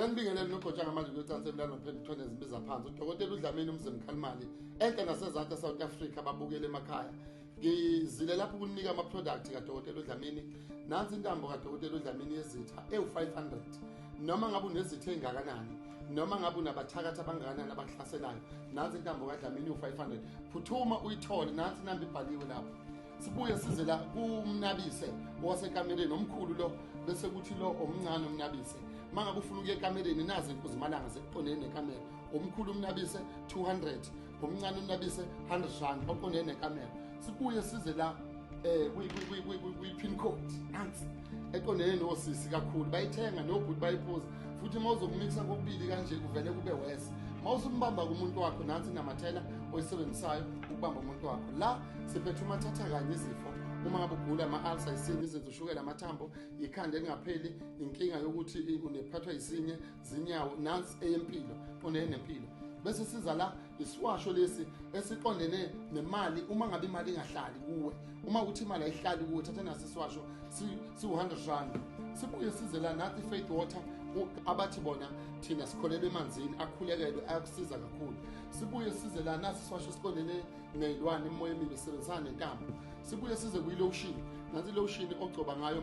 Ngiyanibingelela nogotshanga manje kuyocansa emlalo ngiphendula nezimbiza phansi. Udokotela uDlamini uMzemkhalimali enhla nasezantsi eSouth Africa babukele emakhaya. Ngizile lapho ukunika ama-product kadokotela uDlamini. Nansi intambo kadokotela uDlamini yezitha ewu-500. Noma ngabe unezitha ey'ngakanani, noma ngabe unabathakathi abangakanani abakuhlaselayo, nansi intambo kaDlamini ewu-500. Phuthuma uyithole, nansi inamba ibhaliwe lapho. Sibuye size la kumnabise owasekamereni omkhulu lo, bese kuthi lo omncane umnabise. Mangabe ufuna ukuya ekamereni, nazi inkuzimalanga zekuqondene nekamera. Omkhulu umnabise 200, omncane umnabise 100 rand oqondene nekamera. Sibuye size la kwi-pin code nansi eqondene nosisi kakhulu, bayithenga nobhuti bayiphuza futhi. Uma uzokumixa kokubili kanje kuvele kube worse. Uma usumbamba kumuntu wakho, nansi inamathela oyisebenzisayo ukubamba umuntu wakho. La siphethe umathatha kanye izifo, uma ngabe ugula ama-ulcer, isinye, izinso, ushukela, amathambo, ikhanda elingapheli, inkinga yokuthi unephathwa isinye zinyawo, nansi eyempilo qondene nempilo. Bese siza la isiwasho lesi esiqondene nemali. Uma ngabe imali ingahlali kuwe, uma uthi imali ayihlali kuwe, thatha naso isiwasho siwu-100 rand. Sibuye size la nathi faith water, abathi bona thina sikholelwa emanzini akhulekelwe, ayakusiza kakhulu. Sibuye size la nasi isiwasho siqondene ney'lwane, imimoya emibi, sisebenzisana nentambo. Sibuye size kwi-lotion, nansi ilotion ogcoba ngayo.